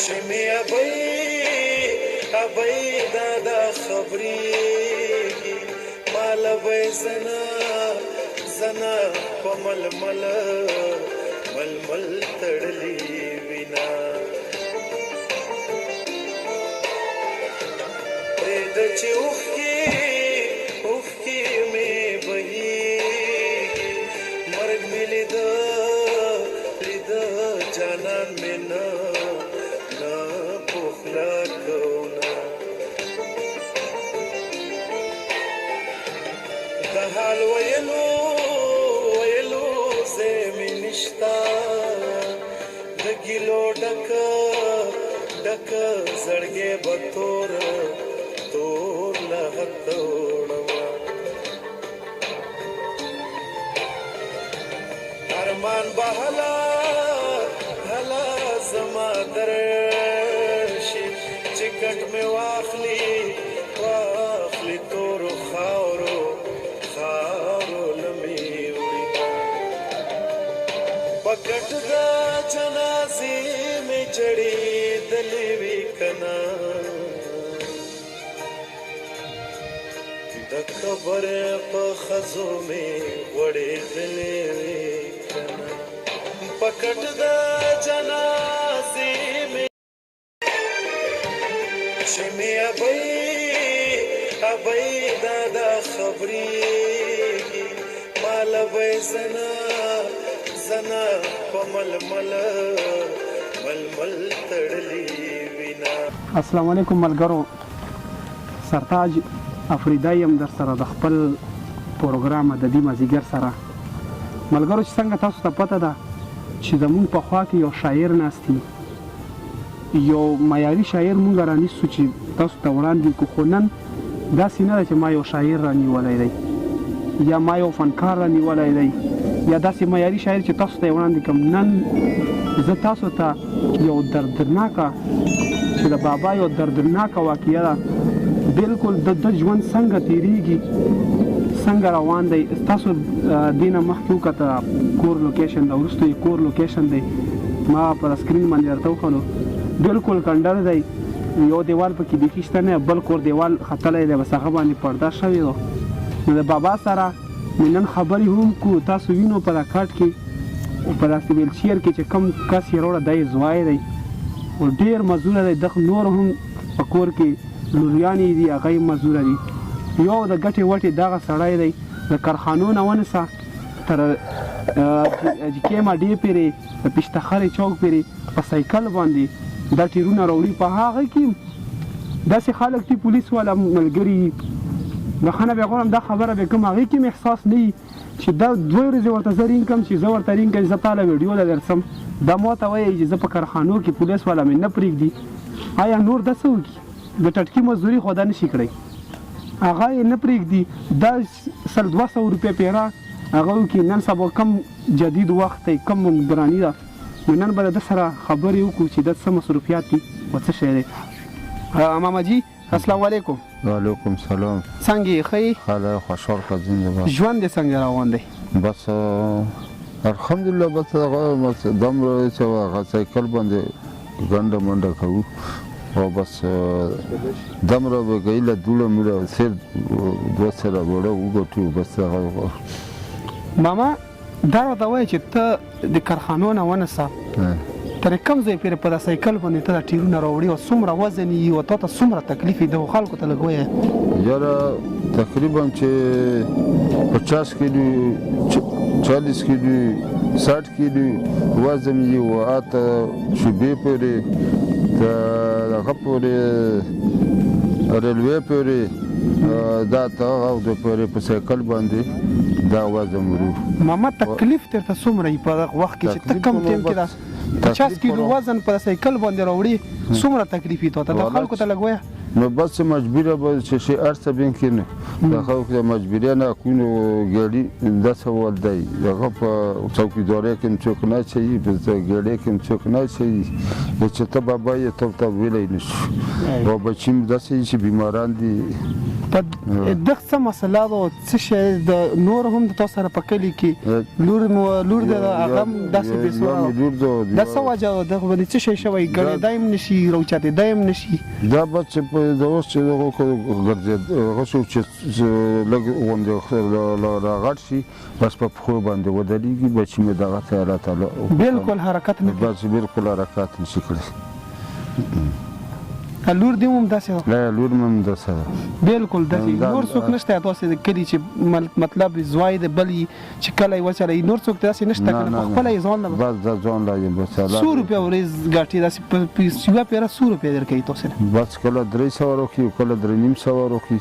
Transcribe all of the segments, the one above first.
چې مې ابۍ ابۍ دادا خبرېږي، ماله به یې زنه زنه په ململ ململ تړلې وینه. پرېږده چې اوښکې اوښکې مې بهیږي، مرګ مې لیده لیده جانان مې نه نه پخلا کوونه. د حال ویلو ویلو ځای مې نشته، د ګیلو ډکه ډکه زړګی به تور تور لغته وړمه. ارمان به هلا هلا زما درشي، چې کټ مې واخلي واخلي تورو خاورو خاورو لمې وړي. په کټ د جنازې مې جړېدلې وي که نه، د قبر په ښځو مې غوړېدلې وي که نه، په کټ د جنازې مې. چې مې ابۍ ابۍ دادا خبرېږي، ماله به یې زنه زنه په ململ ململ تړلې وینه. السلام علیکم ملګرو، سرتاج افریدی یم در سره د خپل پروګرام ادبي مازیګر سره. ملګرو، چې څنګه تاسو ته پته ده چې زمونږ په خوا کې یو شاعر ناست دی، یو معیاري شاعر مونږ رانیسو چې تاسو ته وړاندې کړو، خو نن داسې نه ده چې ما یو شاعر رانیولی دی یا ما یو فنکار رانیولی دی یا داسې معیاري شاعر چې تاسو ته یې وړاندې کړم. نن زه تاسو ته یو دردناکه چې د بابا یو دردناکه واقعه ده، بالکل د ده ژوند څنګه تیریږي، څنګه روان دی. تاسو دې نه مخکې وکته کور لوکیشن ده، وروسته یې کور لوکیشن دی، ما پر سکرین باندې درته وښودو. بالکل کنډر دی، یو دیوال پکې بیخي شته نه، بل کور دیوال ختلی دی، بس هغه باندې پرده شوې ده. نو د بابا سره مې نن خبرې هم کو. تاسو وینو په دا کټ کې او په داسې ویلچیر کې چې کوم کس یې راوړه، دا یې زوی دی او ډېر مزوره دی. دغه نور هم په کور کې لوریانې دي، هغه یې مزوره دي. یو د ګټې وټې دغه سړی دی، د کارخانو نه ونیسه تر جکې ماډې پورې، د پشتخرې چوک پورې په سایکل باندې دا ټیرونه راوړي. په هغه کې داسې خلک دي، پولیس والا ملګري، بخښنه بیا غواړم دا خبره به کوم، هغې کې مې احساس نه وي چې دا دوه ورځې ورته زه رینګ کړم، چې زه ورته رینګ کړم، زه تا له ویډیو له درڅم، دا ما ته وایي چې زه په کارخانو کې پولیس والا مې نه پرېږدي. آیا نور دا څه وکړي؟ د ټټکي مزدوري خو دا نشي کړی، هغه یې نه پرېږدي. دا 100-200 روپۍ پیره هغه وکړي. نن سبا کم جدید وخت دی، کم ګراني ده، نو نن به د ده سره خبرې وکړو چې د څه مصروفیات دي او څه شی دی. ماما جي السلام علیکم. وعلیکم سلام. څنګه یې؟ ښه یې؟ ښه دی، خوشحال ښه، زنده باد. ژوند دې څنګه روان دی؟ بس الحمدلله، بس هغه بس دومره چې هغه سایکل باندې ګنډه منډه کوو او بس دومره به ګیله دوړه میړه سیر دوه سره وړه وګټو، بس هغه. ماما دا راته وایي چې ته د کارخانو نه ونیسه تر کوم ځای پورې په دا سایکل باندې ته دا ټیرونه راوړي او څومره وزن یې او تا ته څومره تکلیف یې، دغو خلکو ته لږ ووایه. یاره تقریبا چې 50 کیلو، 40 کیلو، 60 کیلو وزن یې و، اته شوبې پورې، هغه پورې، ریلوې پورې، دا ته هغه د پورې په سایکل باندې دا وزن وړو. ماما تکلیف درته څومره یې په دغه وخت کې چې ته کوم ټایم کې دا 50 کیلو وزن په سایکل باندې راوړي، څومره تکلیف یې تا ته؟ د خلکو ته لږ وایه. نو بس مجبوره به چې شي هر څه بین کې نه د خلکو د مجبورۍ نه کونو ګاډي داسې ول دی، هغه په څوکیدارۍ کې هم څوک نه اچوي، په ګاډۍ کې هم څوک نه اچوي، چې ته بابا یې ته ورته ویلی نه شو. او بچي مې داسې دي چې بیماران دي. په دغه څه مسله ده او څه شی د نور هم د تاسو سره په کلي کې لور مو لور ده، هغه هم داسې بې سوره ده، څه وجه ده؟ دغه باندې څه شی شوی؟ ګړېدی هم نه شي، راوچتېدی هم نه شي. دا بس چې په د اوس چې دغه ګرځېد هغه څوک چې لږ غوندې راغټ شي بس په پښو باندې ودرېږي، بچي مې دغه ته الله تعالی بالکل حرکت نه کوي، بس بالکل حرکت نه شي کړی. لور دې هم داسې ده؟ لا، لور مې هم داسې ده، بالکل داسې. نور څوک نشته تاسې د کلي چې مطلب زوی د بل چې کلی وچلوي؟ نور څوک داسې نشته که نه په خپله یې ځان له؟ بس دا ځان له یم بس. څو روپۍ ورځ ګټې داسې په یوه پیره څو روپۍ درکوي تاسې له؟ بس کله 300 راکړي، کله 350 راکړي.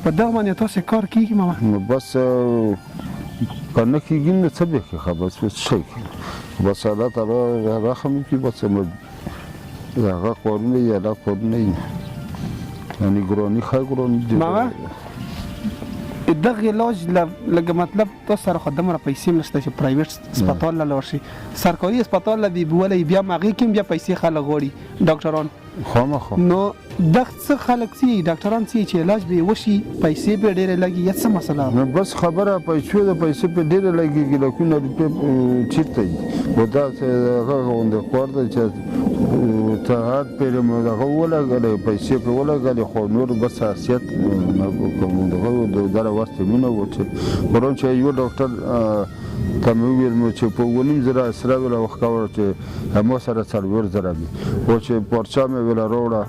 په دغه باندې تاسې کار کېږي ماما؟ نو بس که نه کېږي نو څه به کړي، بس څه شی کړي، بس الله تعالی رحم وکړي. بس هغه کارونه یې الله کارونه یې یعنې ګراني ښه ګراني دي ماما. دغه علاج لږ مطلب تاسو سره خو دومره پیسې هم نشته چې پرایویټ هسپتال له لاړ شي، سرکاري هسپتال له به بولئ، بیا هم هغې کې هم بیا پیسې خلک غواړي ډاکټران. خامخا. نو دغه څه خلک څه ډاکټران څه چې علاج به یې وشي پیسې به ډېرې لګي یا څه مسله؟ نو بس خبره پیسو ده، پیسې په ډېرې لګېږي، لکونه روپۍ چېرته دي؟ خو دا هغه غوندې کار دی چې ته هر پېرې مو دغه ولګولې، پیسې پرې ولګولې، خو نور بس حیثیت دغه دره وخت مینه و چې پرون چې یو ډاکټر ته مې وویل مو چې په 7,500 سره ویله وښکوله چې ما سره 4000 دي، خو چې پارچه مې ویله راوړه،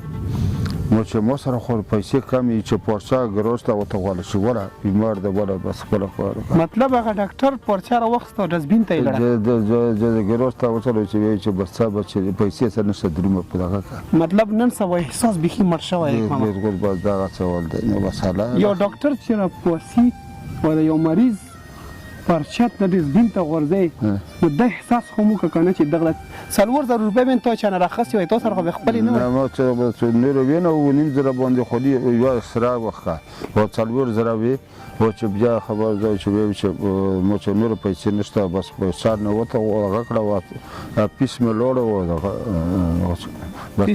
نو چې ما سره خو پیسې کمې چې پارچه ګراج ته ورته غواړه چې وله بیمار دی وله بس خپله کار وکړه. مطلب هغه ډاکټر پارچه راوخیسته او ډسبین ته یې لړه؟ ګراج ته وچلو چې ویې چې بس څه به چې پیسې څه نشته درومه په دغه کار. مطلب نن سبا احساس بیخي مړ شوی دی. بالکل بس دغه سوال دی. نو بس الله یو ډاکټر چې راپاسي او د یو مریض پرچت د ډسبین ته غورځوي، نو دا احساس خو مو که نه چې دغه 4000 روپۍ مې تا چا نه راخیستې وای، تا سره خو به خپلې نه وای. نه، ما چې نورې وې نه 7,500 باندې خو دې یوه سره وښکه او 4000 وې، او چې بیا خبر دی چې ویل چې ما چې نورې پیسې نشته، بس په سر نه وته هغه کړه پیس مې لاړه و دغه بس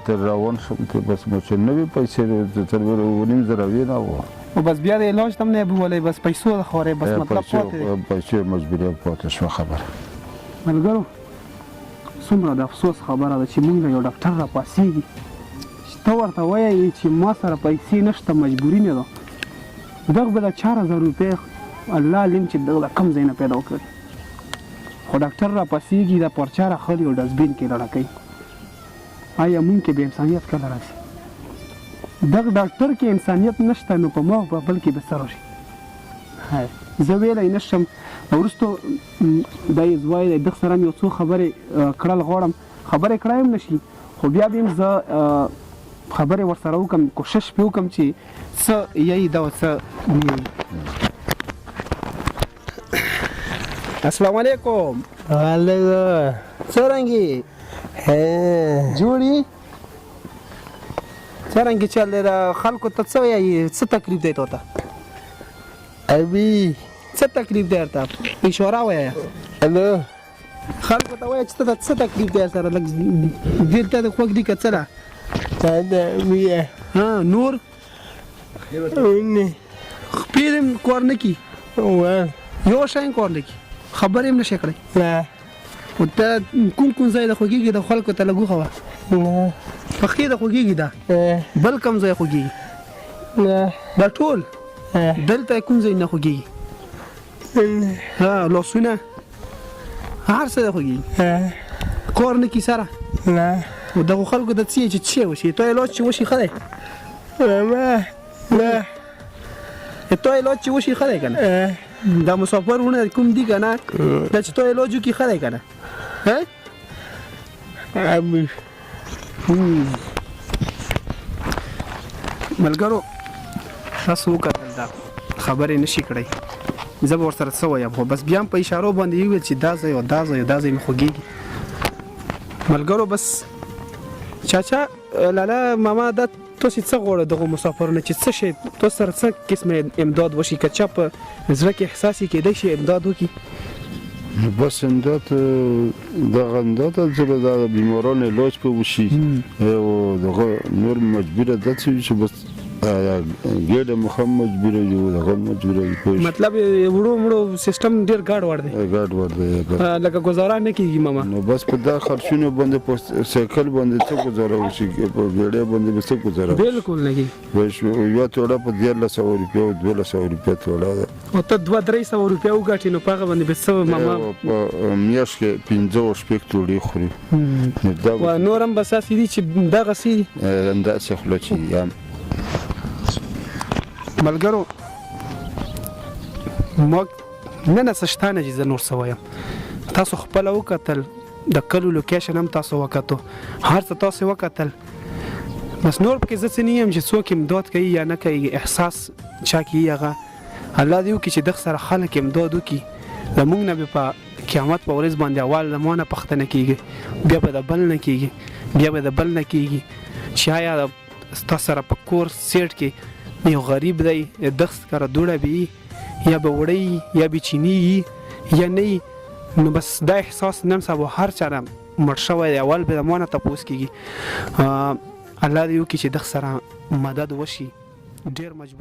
تر روان شوم، بس ما چې نوې پیسې 7,500 وې نه و. او بس بیا د علاج ته هم نه بولئ، بس پیسو د خورې بس مطلب پاتې دی. پیسې مجبوري پاتې شوه خبره. ملګرو څومره د افسوس خبره ده چې مونږ یو ډاکټر راپاسېږي چې ته ورته وایې چې ما سره پیسې نشته مجبوري مې ده، دغه به د 4000 روپۍ الله علیم چې دغه د کوم ځای نه پیدا کړي، خو ډاکټر راپاسېږي دا پارچه راخلي او ډسبین کې لړه کوي. آیا مونږ کې به انسانیت کله راشي؟ دغه ډاکټر کې انسانیت نشته نو په ما په بل کې به څه راشي؟ زه ویلی نه شم. وروسته دا یې زوی دی، دغه سره مې یو څو خبرې کړل غواړم، خبرې کړی هم نه شي، خو بیا به هم زه خبرې ورسره وکړم، کوشش پرې وکړم چې څه یی دا څه نه یی. السلام علیکم. وعلیکم. څرنګه جوړ یې؟ څرنګه چل دی؟ دا خلکو ته څه وایي؟ څه تکلیف دی تا ته؟ ابي څه تکلیف دی درته؟ په اشاره وایه. الو. خلکو ته وایه چې ته څه تکلیف دی سره، لږ دلته د خوږ دي که څه ده؟ ها نور خپې دې هم کار نه کړي، یو شی هم کار نه کړي، خبرې هم نه شي کړی. او ته کوم کوم ځای د خوږېږي د خلکو ته لږ وښوه. پښې د خوږېږي ده، بل کوم ځای خوږېږي؟ دا ټول دلته کوم ځای نه خوږېږي؟ ها لاسونه هر څه د خوږېږي، کار نه کړي سره. او دغو خلکو ته څه چې څه وشي؟ ته علاج چې وشي ښه دی؟ ته علاج چې وشي ښه دی که نه؟ دا مسافر وروڼه کوم دي که نه، دا چې ته علاج وکړي ښه دی که نه؟ ملګرو تاسو وکتل دا خبرې نه شي کړی، زه به ورسره څه وایم، خو بس بیا هم په اشارو باندې یې وویل چې دا ځای او دا ځای او دا ځای مې خوږېږي. ملګرو بس چاچا لالا ماما دا تاسو څه غواړئ دغو مسافرو نه چې څه شی تاسو سره څه قسمه امداد وشي که چا په زړه کې احساس یې کېدای شي امداد وکړي؟ نو بس امداد دغه امداد چې د بیمارانو علاج په وشي او دغه نور مجبوره ده چې بس ګډه مو هم مجبوره یو دغه مجبوره یو پوه مطلب وړو مړو سیستم ډیر ګډ وډ دی ګډ وډ دی لکه گزاره نه کیږي ماما نو بس په دا خرچونو باندې په سایکل باندې څه گزاره وشي په ګډه باندې به څه گزاره بالکل نه کیږي یوه توړه په 1300 روپیا او 1200 روپیا توړه ده. او ته 200-300 روپیا وګټې نو په هغه باندې به څه ماما؟ په میاشت کې 5 او 6 توړې خوري. نو دا و نور هم بس هسې دي چې دغسې دي. همداسې خوله چې هم. ملګرو موږ نه نه څه شته نه چې زه نور څه وایم. تاسو خپله وکتل د کلو لوکیشن هم تاسو وکتو هر څه تاسو وکتل. بس نور پکې زه څه نه یم چې څوک امداد کوي یا نه کوي احساس چا کې هغه الله دې وکړي چې دغه سره خلک امداد وکړي زمونږ نه به په قیامت په ورځ باندې اول د ما نه پوښتنه کیږي بیا به د بل نه کیږي بیا به د بل نه کیږي چې آیا ستا سره په کور سیټ کې یو غریب دی دغه سره دوړه به یا به وړی یا به چینی یا نه نو بس دا احساس نن سبا هر چا مړ شوی دی اول به د ما نه تپوس کیږي الله دې وکړي چې دغه سره مدد وشي ډیر مجبور.